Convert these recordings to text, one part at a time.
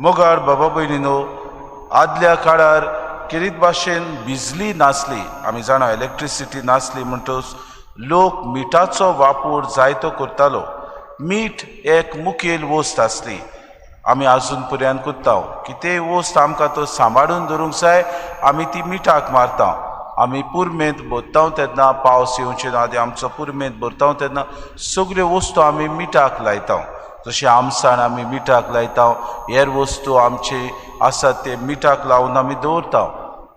मोगाळ बाबा भयणीनो, आदल्या काळार खेरीत भाशेन बिजली नासली. आमी जाणा, इलेक्ट्रिसिटी नासली म्हणटकच लोक मिठाचो वापर जायतो करतालो. मीठ एक मुखेल वस्त आसली. आमी आजून पर्यंत करता. कितेंय वस्त आमकां तो सांबाळून दवरूंक जाय, आमी ती मिठाक मारता. आमी पुरमेंत भरता तेन्ना, पावस येवचे ना आदी आमचो पुरमेंत भरता तेन्ना सगल्यो वस्तू आमी मिठाक लायता. जशें आमसाण आमी मिठाक लायता, हेर वस्तू आमचे आसात ते मिठाक लावन आमी दवरता.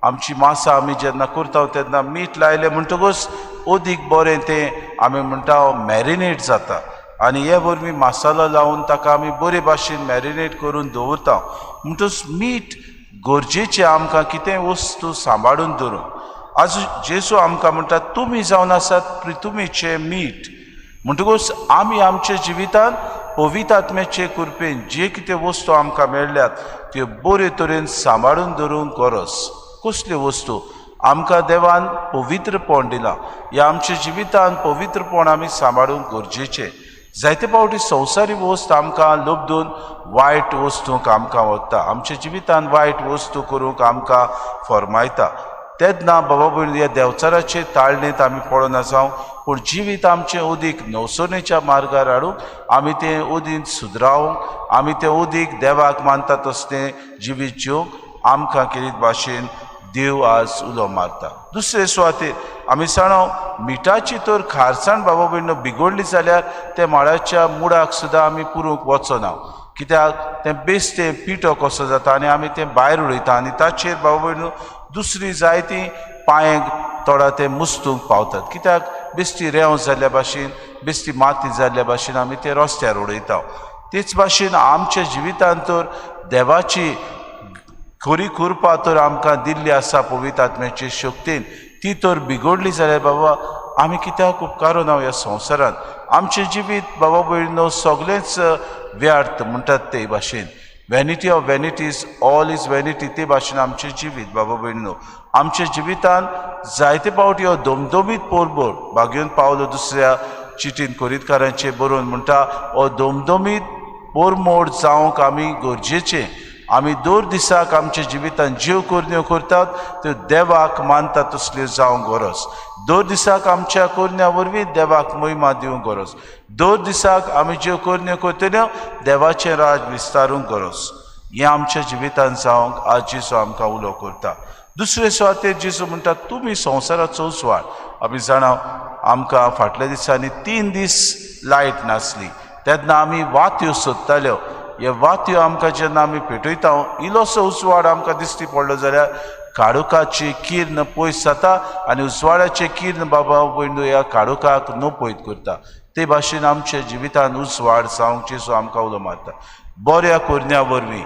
आमची मासां आमी जेन्ना करता तेन्ना मीठ लायलें म्हणटकूच अदीक बरें तें आमी म्हणटा मॅरिनेट जाता आनी हे वरवीं मसालो लावन ताका आमी बरे भाशेन मॅरिनेट करून दवरता. म्हणटकच मीठ गरजेचें आमकां कितेंय वस्तू सांबाळून दवरूंक. आज जेजू आमकां म्हणटा, तुमी जावन आसात प्रितुमीचें मीठ. म्हणटकूच आमी आमच्या जिवितांत पवित्र आत्म्याचे कृपेन जे कितें वस्तू आमकां मेळ्ळ्यात त्यो बरे तरेन सांबाळून दवरूंक गरज. कसल्यो वस्तू आमकां देवान पवित्रपण दिलां? ह्या आमच्या जिवितांत पवित्रपण आमी सांबाळूंक गरजेचें. जायते फावटी संवसारी वस्त आमकां लब्दून वायट वस्तूंक आमकां वता, आमच्या जिवितांत वायट वस्तू करूंक आमकां फरमायता. तेन्ना बाबा भयणी, ह्या देंवचाराचे ताळणेंत आमी पडना जावं, पूण जिवीत आमचें अदीक नवसरणेच्या मार्गार हाडूंक, आमी तें अदीक सुदरावंक, आमी तें अदीक देवाक मानता तसलें जिवीत जिवंक आमकां खेरीत भाशेन देव आज उलो मारता. दुसरे सुवातेर आमी जाणा, मिठाची तर खारसाण बाबा भयणो बिगडली जाल्यार त्या माडाच्या मुळाक सुद्दां आमी पुरूंक वचना. कित्याक? तें बेश्टें पिठो कसो जाता आनी आमी तें भायर उडयता आनी ताचेर बाबा भयणो दुसरी जायती पांयेक तोडा ते मुस्तूंक पावतात. कित्याक? बेश्टी रेंव जाल्ल्या भाशेन, बेश्टी माती जाल्ल्या भाशेन आमी ते रस्त्यार उडयता. तेच भाशेन आमच्या जिवितांत तर देवाची खरी कृपा तर आमकां दिल्ली आसा पवित्र आत्म्याचे शक्तीन, ती तर बिगडली जाल्यार बाबा आमी कित्याक उपकारूना ह्या संवसारांत? आमचें जिवीत बाबा भयणीनो सगळेंच व्यर्थ म्हणटात ते भाशेन, "Vanity of vanities, all is vanity." ते भाशेन आमचें जिवीत बाबा भयणीनो. आमच्या जिवितांत जायते फावटी हो दमदमीत पोरबोर, भाग्योन पावलो दुसऱ्या चिटीन कोरितकारांचे बरोवन म्हणटा, हो दमदमीत पोरमोड जावंक आमी गरजेचें. आमी दर दिसाक आमच्या जिवितांत ज्यो करण्यो करतात त्यो देवाक मानता तसल्यो जावंक गरज. दर दिसाक आमच्या करण्या वरवीं देवाक महिमा दिवंक गरज. दर दिसाक आमी ज्यो करण्यो करतल्यो देवाचें राज विस्तारूंक गरज. हें आमच्या जिवितांत जावंक आज जेजू आमकां उलो करता. दुसरे सुवातेर जेजू म्हणटा, तुमी संवसाराचो उजवाड. आमी जाणा, आमकां फाटल्या दिसांनी 3 दीस लायट नासली तेन्ना आमी वात्यो सोदताल्यो. हे वात्यो आमकां जेन्ना आमी पेटयता, इल्लोसो उजवाड आमकां दिश्टी पडलो जाल्यार काळोखाची किर्ण पयस जाता आनी उजवाडाचे किर्ण बाबा भयणू ह्या काळोखाक नपयत करता. ते भाशेन आमच्या जिवितांत उजवाड जावंक जेजू आमकां उलो मारता. बऱ्या करण्या वरवीं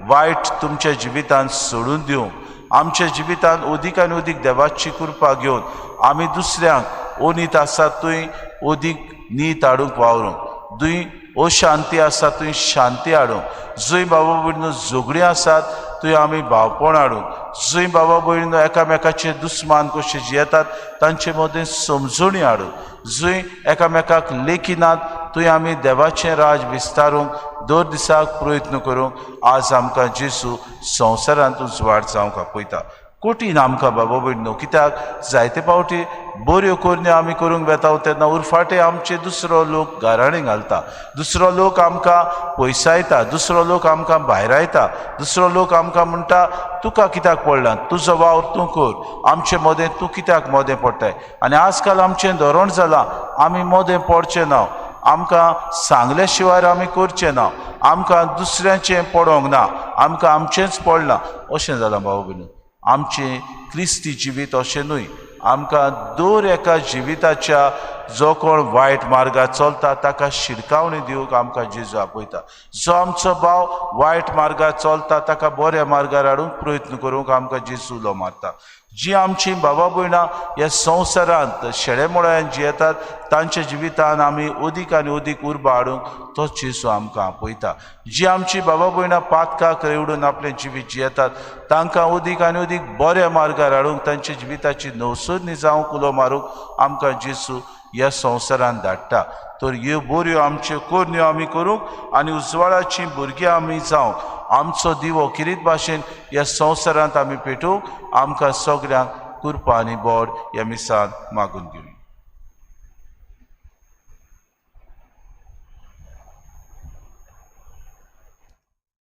वायट तुमच्या जिवितांत सोडून दिवंक, आमच्या जिवितांत अदीक आनी अदीक देवाची कृपा घेवन आमी दुसऱ्यांक ओनीत आसा थंय अदीक नीत हाडूंक वावरूंक, जंय अशांती आसा थंय शांती हाडूंक, जंय बाबा भयणीनो झगडीं आसात थंय आमी भावपण हाडूंक, जंय बाबा भयणीनो एकामेकाचे दुस्मान कशे जियेतात तांचे मदें समजणी हाडूंक, जंय एकामेकाक लेखिनात थंय आमी देवाचें राज विस्तारूंक दर दिसाक प्रयत्न करूंक आज आमकां जेजू संवसारांत उजवाड जावंक आपयता. कठीण आमकां बाबा भयणीनो. कित्याक? जायते फावटी बऱ्यो करण्यो आमी करूंक वेता तेन्ना उरफाटे आमचे दुसरो लोक गाराणें घालता, दुसरो लोक आमकां पयसायता, दुसरो लोक आमकां भायरायता, दुसरो लोक आमकां म्हणटा, तुका कित्याक पडलां? तुजो वावर तूं कर, आमचे मदें तूं कित्याक मदें पडटाय? आनी आजकाल आमचें धोरण जालां, आमी मदें पडचें ना, आमकां सांगले शिवाय आमी करचें ना, आमकां दुसऱ्यांचें पडोंक ना, आमकां आमचेंच पडलां अशें जालां. भाव भयणीनो, आमचें क्रिस्ती जिवीत अशें न्हय. आमकां दर एका जिविताच्या जो कोण वायट मार्गार चलता ताका शिडकावणी दिवंक आमकां जेजू आपयता. जो आमचो भाव वायट मार्गार चलता ताका बऱ्या मार्गार हाडूंक प्रयत्न करूंक आमकां जेजू उलो मारता. जी आमची बाबा भयणां ह्या संवसारांत शेळेमोळ्यान जियेतात तांच्या जिवितान आमी अदीक आनी अदीक उर्बा हाडूंक तो जेजू आमकां आपयता. जी आमची बाबा भयणां पातकाक रेवडून आपलें जिवीत जियेतात तांकां अदीक आनी अदीक बऱ्या मार्गार हाडूंक, तांच्या जिविताची नवसरणी जावंक उलो मारूंक आमकां जेजू ह्या संवसारांत धाडटा. तर ह्यो बऱ्यो आमच्यो करण्यो आमी करूंक आनी उजवाडाचीं भुरगीं आमी जावंक, आमचो दिवो किरीत भाशेन ह्या संवसारांत आमी पेटोवंक आमकां सगळ्यांक कृपा आनी बोड ह्या मिसान मागून घेवया.